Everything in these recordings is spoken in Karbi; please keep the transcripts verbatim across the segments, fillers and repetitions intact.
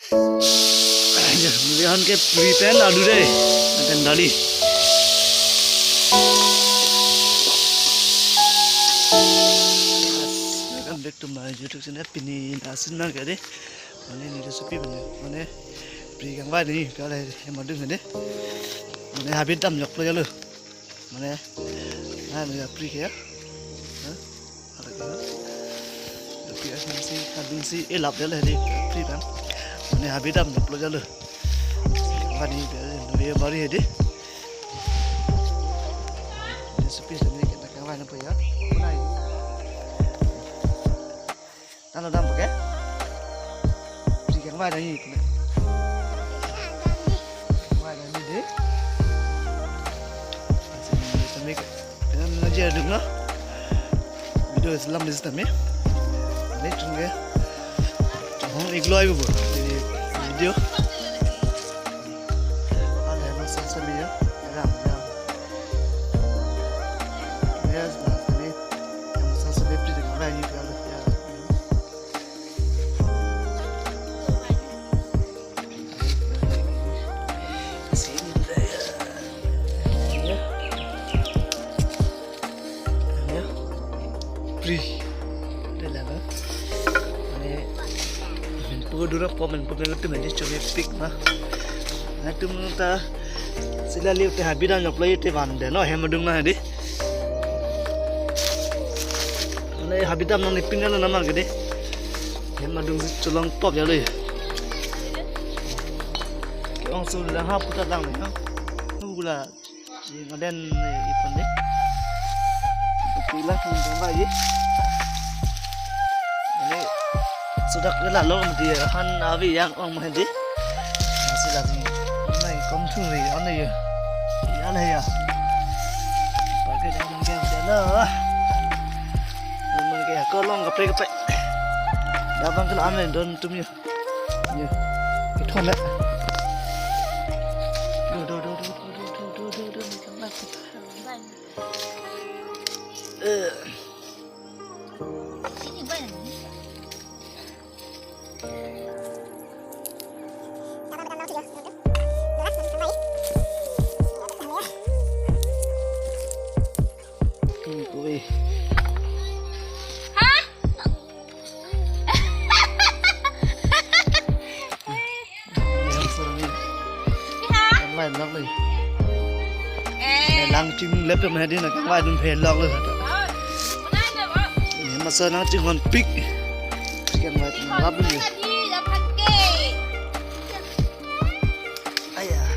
Bihan ke pri pen alu dei. Pen dali. Welcome back to my YouTube channel. Pini lason nang ke dei. Mane neli recipe mane, mane pri kangvai nangji, kala hem adung dei. Mane habit damjoklo jalo. Mane, na neli pri ke ya. Ha? Hala ke ya. Pri asin si, adung si, eh, lap jalo dei, pri kan. Mane habit damjoklo jalo. Kangvai nangji, neli bari dei. Recipe neli kita kangvai nangpo ya. Kunai. Tanglo dam ke? Pri kangvai nangji. Kangvai nangji dei. Tame ke. Tame nangji adung na. Video selam di tame. Ini tunggu. Hong iglo ayo bu. Di video. Ala masala sami ya. Ram, ram. Yes, mas ini. Yang masala sami pri kangvai nangji kalau ya. Pri. Dei la, no? Mane, menpo dura po, menpo menpo menpo chomepik ma. Nangtum ta sila liu te habit damjoklo te van dei, no? Hem adung na dei. Mane habit dam nangji pin jalo nama ke dei. Hem adung si cholong pop jalo ya. Ke-ong su la ha puta lang le ha. Hula ye ngaden ipon dei. Pila hung dong ba ye. Mane sudak ke lalo mati han avi yang ong mah dei. Masih lagi. Nai kom thung ri ane ye. Ye ane ya. Pakai dalam game jalo. Mane ke kolong kaprek kaprek. Dabang ke la ane don tum ye. Ye. Ithon le. Do, do, do. Eh. Hmm, ui. Hah? Yang serbi. Iha? Yang lain lagi. Eh. Lang ching lep yang hadi na kang lain phe lok le. Oh. Mana ada, oh? Ini masa nang chinghon pik. Yang lain lap ni. Tadi dah pakai. Ayah.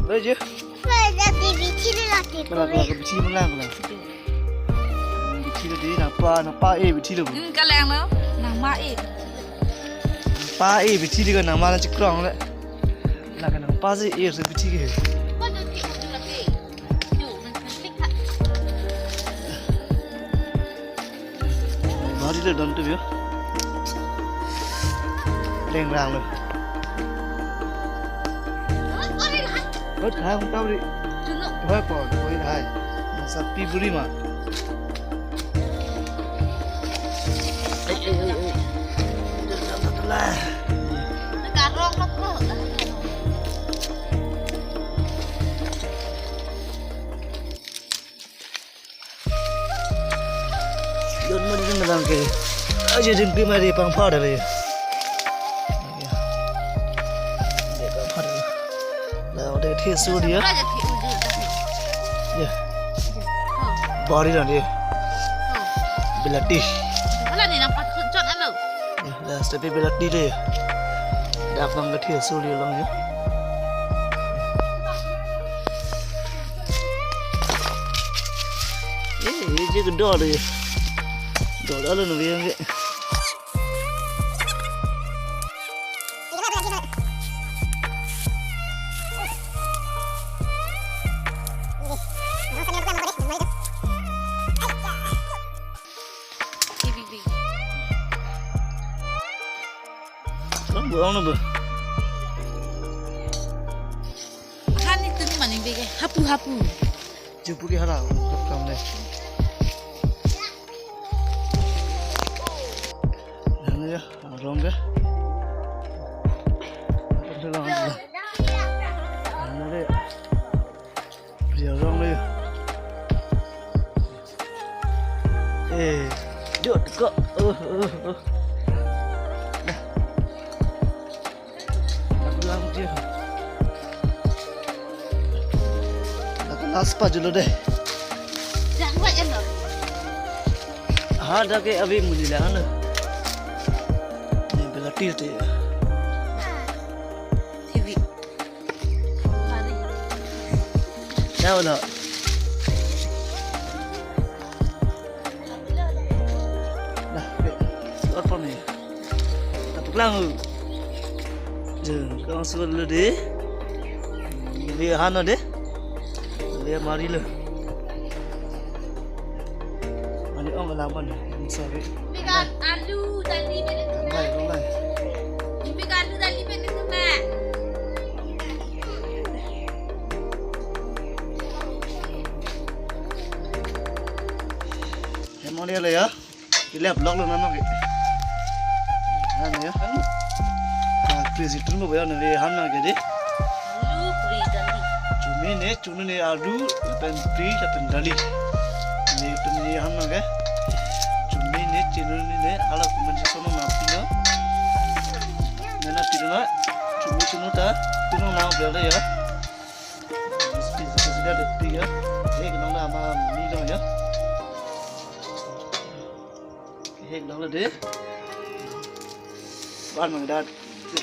Lo je. Lo je, di bithi le lagi. Mana ko. Bithi mana ko. Bithi le dei nangpa, nangpa e bithi le. Hmm, kalanglo. Nangma e. Nangpa e bithi le, nangma nangchikrong le. La ka nangpa si e si bithi ke. Bari le don tu yo. Lengrang lo. Oi, hai hung tau ri. Hoi po, hoi hai. Masa pi buri ma. Ai, ai, ai, ai. Karong lo po. Yon mo din lang ke. Aja dim pi mari pang phar dali. Dei pang phar dali. La, dei thi su dia. Ya. Bari dali. Bilati. Hala ni nang pat chot alo. Ya, la, tapi bilati dei. Dak bang ke thi su dia lang ya. Eh, ini je kedor dei. Dor alo nunggu yang ke. Kan buang na ba. Hani tuni maning bege hapu hapu. Jupu ke hala kam le. Nang ya, Rong ke? Apa sih rong? Mana deh? Dia rong deh. Eh, dia teka. Uh, uh, uh. Dah. Aku lang dia. Aku last pa julo deh. Jangan buat ya, no. Ha, dah ke abi muni lah, no. Ini belati tu ya. T V. Mari. Tahu tak? Dah, oke. Keluar pon ni. Tapuk lang. Je, kau suruh dulu deh. Dia hana deh. Dia mari lo. Mani ong lang pon. Sorry. Bikan alu tadi beli tu. Lambai, lambai. Bikan alu tadi beli tu, Mak. Hem ong dia le ya. Ilap lok lo nang ke. Nang ya. Ah, crazy tun mo ya nang ham nang ke deh. Alu puri dali. Chumi ne, chumi ne alu, pen puri, pen dali. Ne tum ne ham nang ke. Chumi ne, chumi ne, ala kuman si sono na pino. Nana pino na, chumi chumi ta, pino na bela ya. Mesti sudah detik ya. Hek nang na ama mi dong ya. Hek dong lo deh. Ban mang dah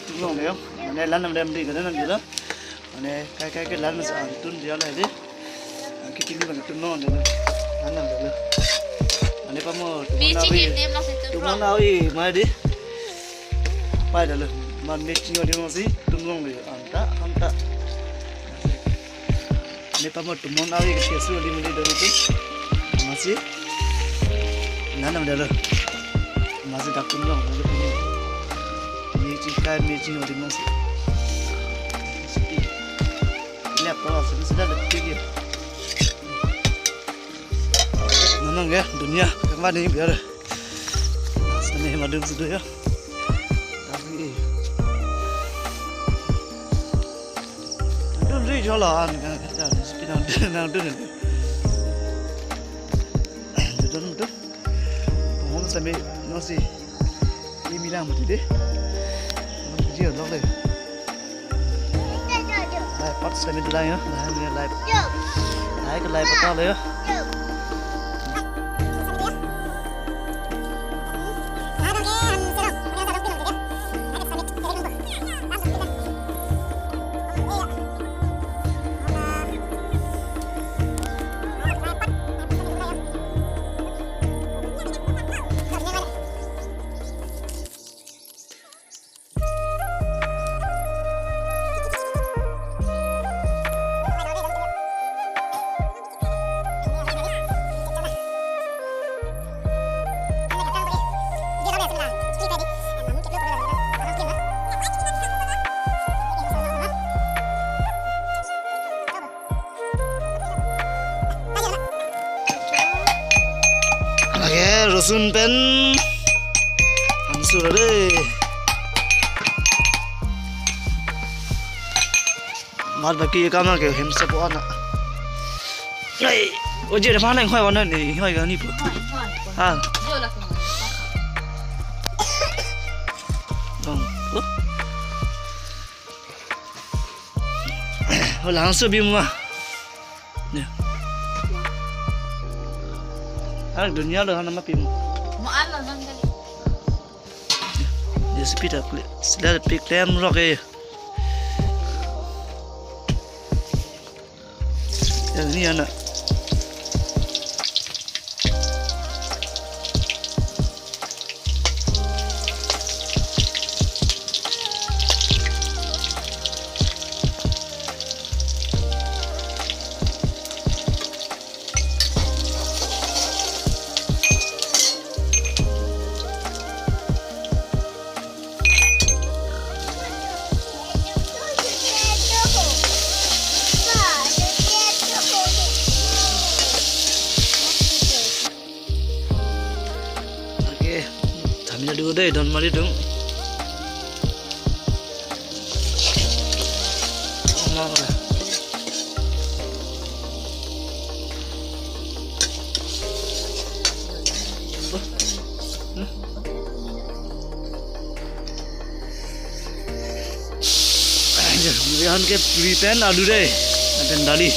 tunlong deh. Mane lan nam dem di kada nam jula. Mane kai kai ke lan sa tun dia lah deh. Kita ini mana tunlong deh. Lan nam deh. Mane pamo Mechin tunlong ini masih tunlong. Tunlong awi mai deh. Pai dah lo. Man mechin awi masih tunlong deh. Anta anta. Ne pamo tumon awi ke tesu adim adim dong tu. Masih. Nana ada lo. Masih dak tunlong, dak tunlong. Mechin kai mechin adim masih. Ini apa? Sudah sudah detik ya. Nang ke dunia kemana ni biar. Sini madung sudah ya. Tapi dun ri jola an kan kan speed nang dun nang dun. Dun dun. Pengom sampai nasi. Ini bilang mati deh. Dia lok deh. Lai pat semi dulai ya. Lai ni lai. Lai ke lai pat le ya. Lake rosun pen hansur deh. Mat baki kam ke hem sepo ana. Nei, oje de mana hoi wana ni hoi gani po. Ha. Dong. Oh. Holang so bima. Ya. Anak dunia lo hana mapim. Mo ala nang kali. Ya speed up le. Sila pik lem rok eh. Ya ni anak. Oke, thamina dulu deh, don mari dong. Ajo, murihan ke puri pen alu dei. Lapen dali.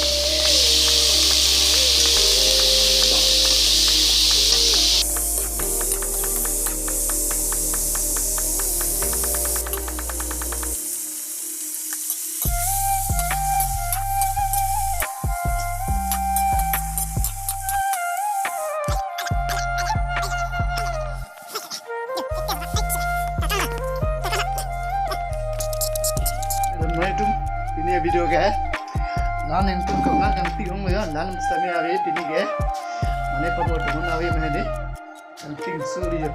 Mai tum, pini video ke. Lan nangtum kong nangpi ong ya, lan sami ave pini ke. Mane pabo tum ave mane dei. Nangpi suri ya.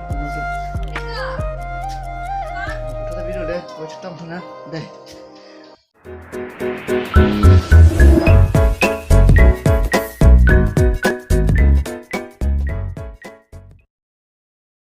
Kita video dei, kau cetong tu na dei.